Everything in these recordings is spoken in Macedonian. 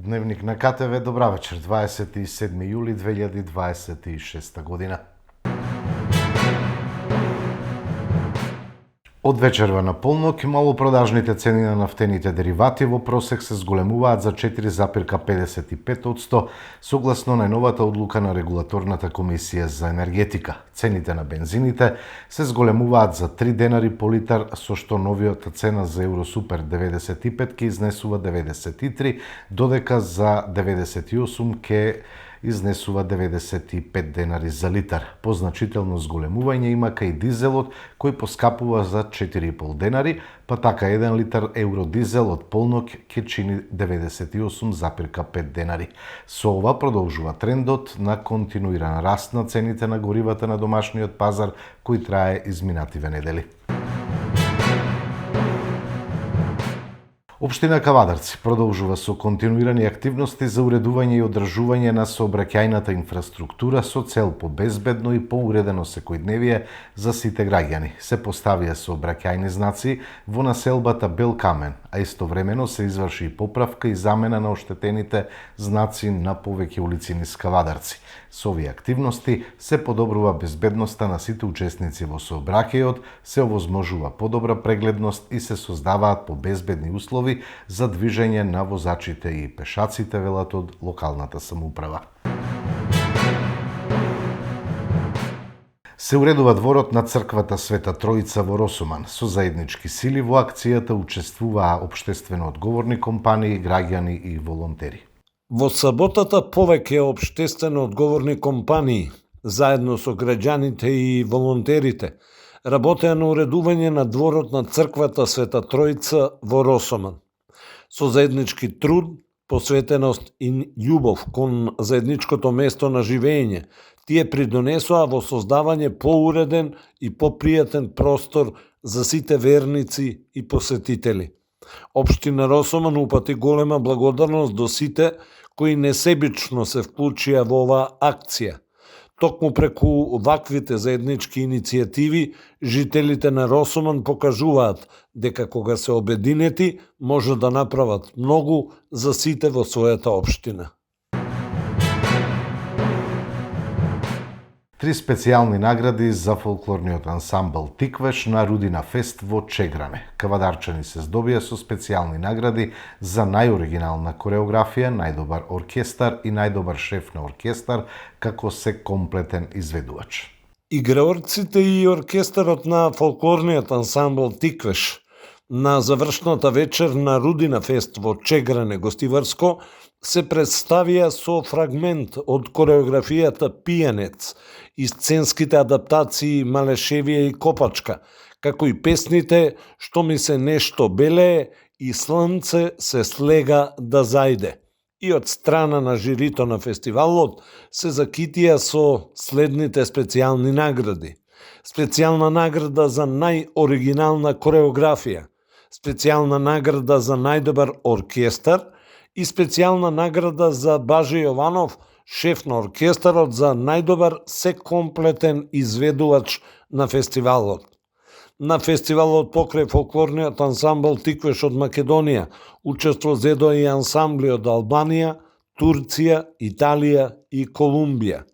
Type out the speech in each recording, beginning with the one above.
Дневник на КТВ, добра вечер, 27. јули 2026 година. Од вечерва на полнок, малопродажните цени на нафтените деривати во просек се зголемуваат за 4,55%, согласно најновата одлука на Регулаторната комисија за енергетика. Цените на бензините се зголемуваат за 3 денари по литар, со што новиот цена за Евросупер 95 ке изнесува 93, додека за 98 ке изнесува 95 денари за литар. Позначително зголемување има кај дизелот, кој поскапува за 4,5 денари, па така 1 литар евродизел од полнок ќе чини 98,5 денари. Со ова продолжува трендот на континуиран раст на цените на горивата на домашниот пазар, кој трае изминативе недели. Општина Кавадарци продолжува со континуирани активности за уредување и одржување на сообраќајната инфраструктура со цел по безбедно и поуредено секојдневие за сите граѓани. Се поставија сообраќајни знаци во населбата Бел Камен, а истовремено се изврши и поправка и замена на оштетените знаци на повеќе улици низ Кавадарци. Со овие активности се подобрува безбедноста на сите учесници во сообраќајот, се овозможува подобра прегледност и се создаваат побезбедни услови за движење на возачите и пешаците, велат од локалната самоуправа. Се уредува дворот на црквата Света Троица во Росуман. Со заеднички сили во акцијата учествуваа општествено одговорни компании, граѓани и волонтери. Во саботата повеќе општествено одговорни компании, заедно со граѓаните и волонтерите, работеа на уредување на дворот на црквата Света Троица во Росуман. Со заеднички труд, посветеност и љубов кон заедничкото место на живење, тие придонесоа во создавање поуреден и попријатен простор за сите верници и посетители. Општина Росуман упати голема благодарност до сите кои несебично се вклучија во оваа акција. Токму преку ваквите заеднички иницијативи, жителите на Росуман покажуваат дека кога се обединети, може да направат многу за сите во својата општина. 3 специјални награди за фолклорниот ансамбл Тиквеш на Рудина Фест во Чегране. Кавадарчани се здобија со специјални награди за најоригинална кореографија, најдобар оркестар и најдобар шеф на оркестар, како се комплетен изведувач. Играорците и оркестарот на фолклорниот ансамбл Тиквеш на завршната вечер на Рудина Фест во Чегране, Гостиварско, се представија со фрагмент од кореографијата Пијанец и сценските адаптации Малешевија и Копачка, како и песните Што ми се нешто белее и Слънце се слега да зајде. И од страна на жирито на фестивалот се закитија со следните специјални награди. Специјална награда за најоригинална кореографија, специјална награда за најдобар оркестар и специјална награда за Баже Јованов, шеф на оркестарот, за најдобар секомплетен изведувач на фестивалот. На фестивалот покрај фолклорниот ансамбл Тиквеш од Македонија учество зедоа и ансамбли од Албанија, Турција, Италија и Колумбија.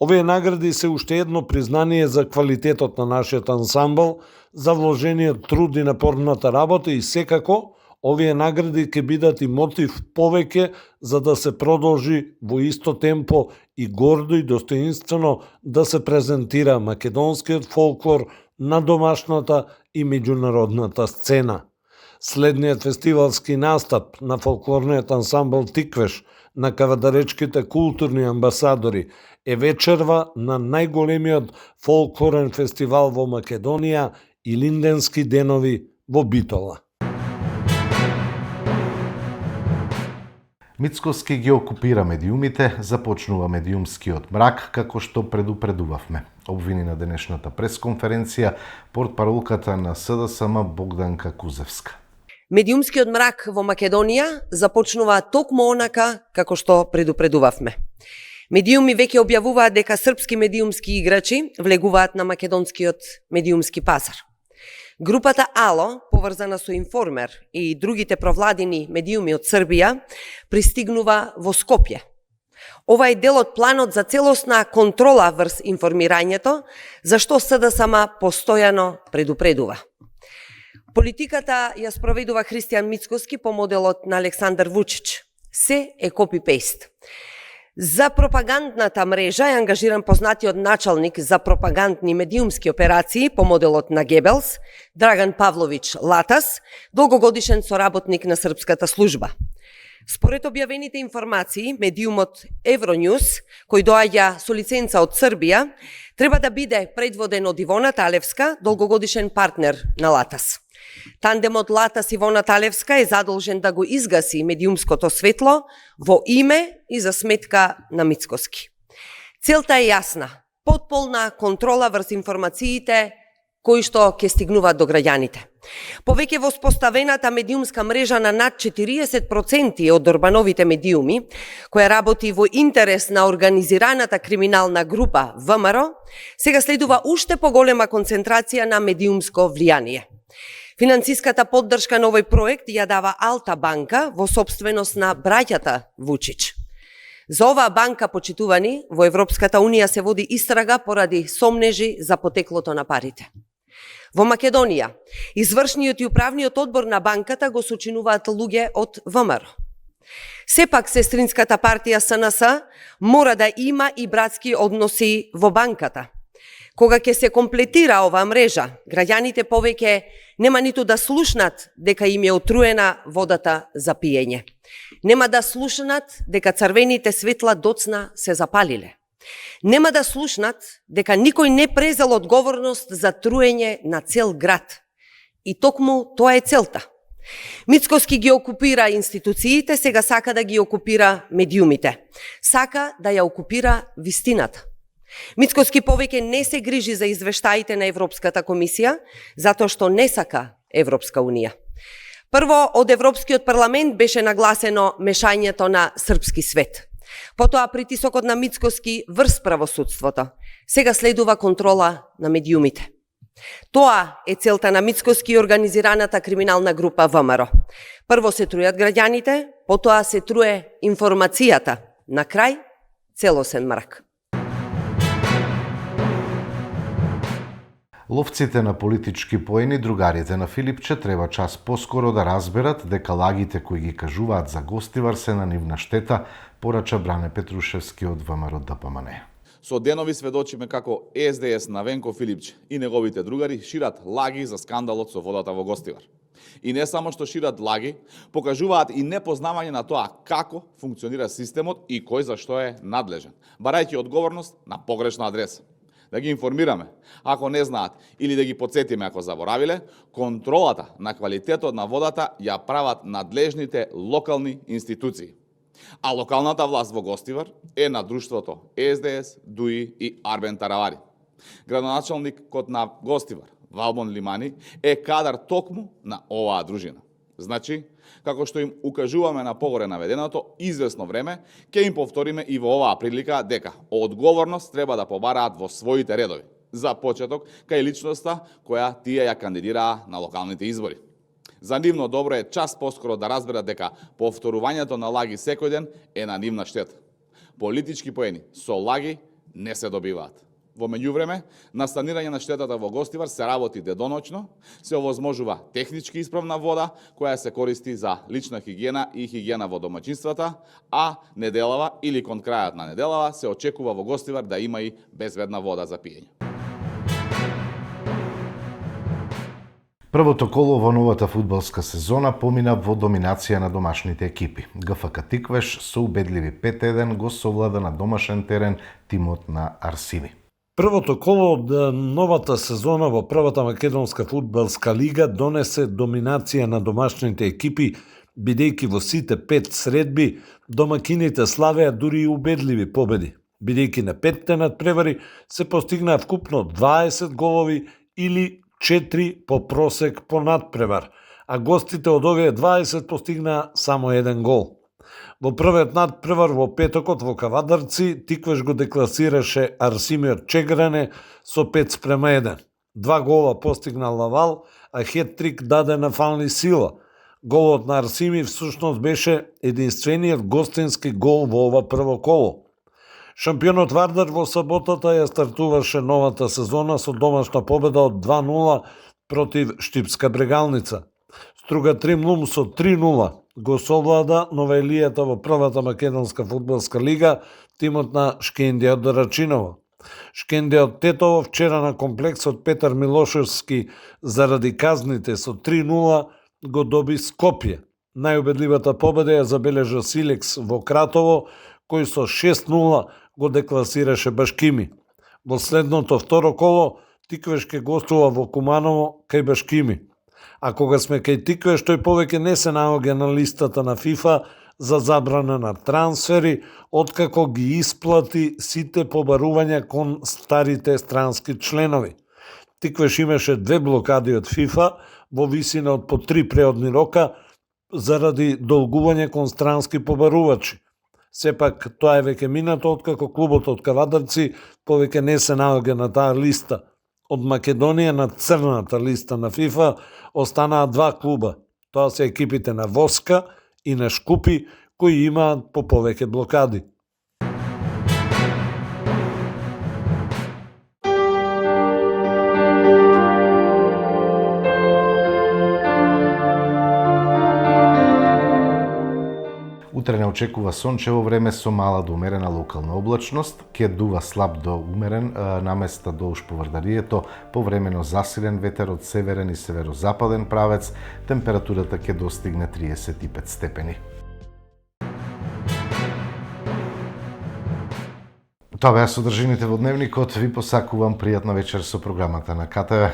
Овие награди се уште едно признание за квалитетот на нашиот ансамбл, за вложениот труд и напорната работа и секако овие награди ќе бидат и мотив повеќе за да се продолжи во исто темпо и гордо и достоинствено да се презентира македонскиот фолклор на домашната и меѓународната сцена. Следниот фестивалски настап на фолклорниот ансамбл Тиквеш на кавадаречките културни амбасадори е вечерва на најголемиот фолклорен фестивал во Македонија и Линденски денови во Битола. Мицкоски ги окупира медиумите, започнува медиумскиот мрак, како што предупредувавме. Обвини на денешната пресконференција портпаролката на СДСМ Богданка Кузевска. Медиумскиот мрак во Македонија започнува токму онака како што предупредувавме. Медиуми веќе објавуваат дека српски медиумски играчи влегуваат на македонскиот медиумски пазар. Групата АЛО, поврзана со Информер и другите провладини медиуми од Србија, пристигнува во Скопје. Ова е дел од планот за целосна контрола врз информирањето, за што СДСМ постојано предупредува. Политиката ја спроведува Христијан Мицкоски по моделот на Александар Вучич. Се е копи-пейст. За пропагандната мрежа е ангажиран познатиот началник за пропагандни медиумски операции по моделот на Гебелс, Драган Павлович Латас, долгогодишен соработник на српската служба. Според објавените информации, медиумот Евроньюз, кој доаѓа со лиценца од Србија, треба да биде предводен од Ивона Талевска, долгогодишен партнер на Латас. Тандемот Латас и Ивона Талевска е задолжен да го изгаси медиумското светло во име и за сметка на Мицкоски. Целта е јасна – потполна контрола врз информациите кои што ќе стигнуваат до граѓаните. Повеќе воспоставената медиумска мрежа на над 40% од Орбановите медиуми, која работи во интерес на организираната криминална група ВМРО, сега следува уште поголема концентрација на медиумско влијание. Финансиската поддршка на овој проект ја дава Алта банка во собственост на браќата Вучич. За оваа банка, почитувани, во Европската Унија се води истрага поради сомнежи за потеклото на парите. Во Македонија, извршниот и управниот одбор на банката го сочинуваат луѓе од ВМРО. Сепак, сестринската партија СНС мора да има и братски односи во банката. Кога ќе се комплетира оваа мрежа, граѓаните повеќе нема ниту да слушнат дека им е отруена водата за пиење. Нема да слушнат дека црвените светла доцна се запалиле. Нема да слушнат дека никој не презел одговорност за труење на цел град. И токму тоа е целта. Мицкоски ги окупира институциите, сега сака да ги окупира медиумите. Сака да ја окупира вистината. Мицкоски повеќе не се грижи за извештаите на Европската комисија, затоа што не сака Европска Унија. Прво, од Европскиот парламент беше нагласено мешањето на српски свет. Потоа притисокот на Мицкоски врз правосудството. Сега следува контрола на медиумите. Тоа е целта на Мицкоски и организираната криминална група ВМРО. Прво се трујат граѓаните, потоа се труе информацијата. На крај, целосен мрак. Ловците на политички поени, другарите на Филипче, треба час поскоро да разберат дека лагите кои ги кажуваат за Гостивар се на нивна штета, порача Бране Петрушевски од ВМРО ДПМН. Со денови сведочиме како СДС на Венко Филипче и неговите другари шират лаги за скандалот со водата во Гостивар. И не само што шират лаги, покажуваат и непознавање на тоа како функционира системот и кој за што е надлежен, барајќи одговорност на погрешна адреса. Да ги информираме, ако не знаат, или да ги подсетиме ако заборавиле, контролата на квалитетот на водата ја прават надлежните локални институции. А локалната власт во Гостивар е на друштвото СДС, ДУИ и Арбен Таравари. Градоначалникот на Гостивар, Валбон Лимани, е кадар токму на оваа дружина. Значи, како што им укажуваме на погоре наведеното, известно време, ќе им повториме и во оваа прилика дека одговорност треба да побараат во своите редови. За почеток, кај личноста која тие ја кандидираа на локалните избори. За нивно добро е час поскоро да разберат дека повторувањето на лаги секој ден е на нивна штета. Политички поени со лаги не се добиваат. Во меѓувреме, на санирање на штетата во Гостивар се работи деноночно, се овозможува технички исправна вода, која се користи за лична хигиена и хигиена во домаќинствата, а неделава или кон крајот на неделава се очекува во Гостивар да има и безбедна вода за пиење. Првото коло во новата фудбалска сезона помина во доминација на домашните екипи. ГФК Тиквеш со убедливи 5-1 го совлада на домашен терен тимот на Арсими. Првото коло од новата сезона во првата македонска фудбалска лига донесе доминација на домашните екипи, бидејќи во сите 5 средби домакините славеа дури и убедливи победи. Бидејќи на 5 надпревари се постигнаа вкупно 20 голови или 4 по просек по надпревар, а гостите од овие 20 постигнаа само 1 гол. Во првиот надпревар во петокот во Кавадарци, Тиквеш го декласираше Арсимиот Чегране со 5:1. 2 гола постигна Лавал, а хет-трик даде на Фални Сила. Голот на Арсими всушност беше единствениот гостински гол во ова прво коло. Шампионот Вардар во саботата ја стартуваше новата сезона со домашна победа од 2-0 против Штипска Брегалница. Струга Тримлум со 3-0 го совлада новелијата во првата македонска фудбалска лига, тимот на Шкендија од Рачиново. Шкендија од Тетово вчера на комплексот Петар Милошевски заради казните со 3-0 го доби Скопје. Најубедливата победа ја забележа Силекс во Кратово, кој со 6-0 го декласираше Башкими. Во следното второ коло, Тиквеш ке гостува во Куманово кај Башкими. А кога сме кај Тиквеш, тој повеќе не се наоѓа на листата на ФИФА за забрана на трансфери, откако ги исплати сите побарувања кон старите странски членови. Тиквеш имаше 2 блокади од ФИФА во висина од по 3 преодни рока заради долгување кон странски побарувачи. Сепак тоа е веќе минато, откако клубот од Кавадарци повеќе не се наоѓа на таа листа. Од Македонија на црната листа на ФИФА останаа 2 клуба. Тоа се екипите на Воска и на Шкупи, кои имаат по повеќе блокади. Утре не очекува сончево време со мала до умерена локална облачност, ќе дува слаб до умерен наместа долж поврдарието, повремено засилен ветер од северен и северозападен правец, температурата ќе достигне 35 степени. Тоа беа содржините во дневникот, ви посакувам пријатна вечер со програмата на КТВ.